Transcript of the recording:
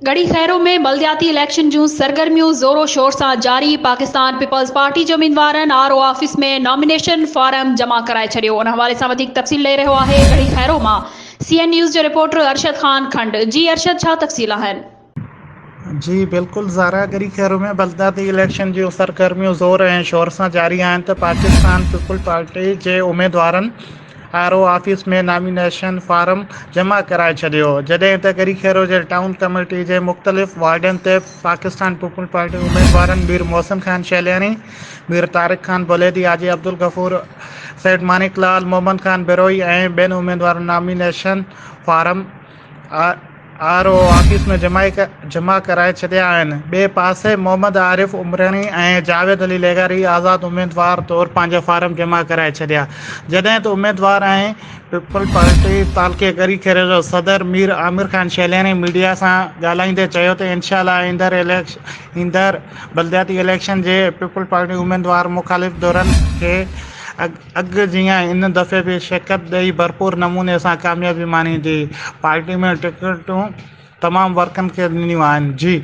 ڳڙهي خيرو ۾ بلدياتي اليڪشن جون سرگرميون زورو شور سان جاري، پاڪستان پيپلز پارٽي جي اميدوارن R O office ۾ nomination form جمع ڪرائي ڇڏيو. ان حوالي سان وڌيڪ تفصيل ڏئي رهيو آهي ڳڙهي خيرو مان سي اين نيوز جو رپورٽر ارشد خان کنڊ. جي ارشد ڇا تفصيل آهن؟ جي بلڪل زارا ڳڙهي خيرو ۾ بلدياتي اليڪشن جون سرگرميون زور ۽ شور سان جاري آهن ته پاڪستان پيپلز پارٽي جي اميدوارن R O office ۾ nomination form جمع ڪرائي ڇڏيو، جڏهن ته ڳڙهي خيرو جي ٽائون ڪميٽي جي مختلف وارڊن تي پاڪستان پيپلز پارٽي اميدوارن مير محسن خان شيلياڻي، مير طارق خان بليدي، حاجي عبدالغفور، سيٺ مانيڪ لال، محمد خان بروهي ۽ ٻين اميدوارن nomination form R O office ۾ جمع ڪرائي ڇڏيا آهن. ٻئي پاسي محمد عارف عمراڻي ۽ جاويد علي لغاري آزاد اميدوار طور پنهنجا فارم جمع ڪرائي ڇڏيا جڏهن ته اميدوار ۽ پيپلز پارٽي تعلقي ڳڙهي خيري جو صدر مير عامر خان شيلياڻي ميڊيا سان ڳالهائيندي چيو ته انشاء الله ايندڙ ايندڙ بلدياتي اليڪشن جي پيپلز پارٽي اميدوار مخالف ڌرين کي اڳ جيان ان دفعي به شرڪت ڏئي ڀرپور نموني سان ڪاميابي ماڻيندي. پارٽي ۾ ٽڪيٽون تمام ورڪرن کي ڏنيون آهن. جي.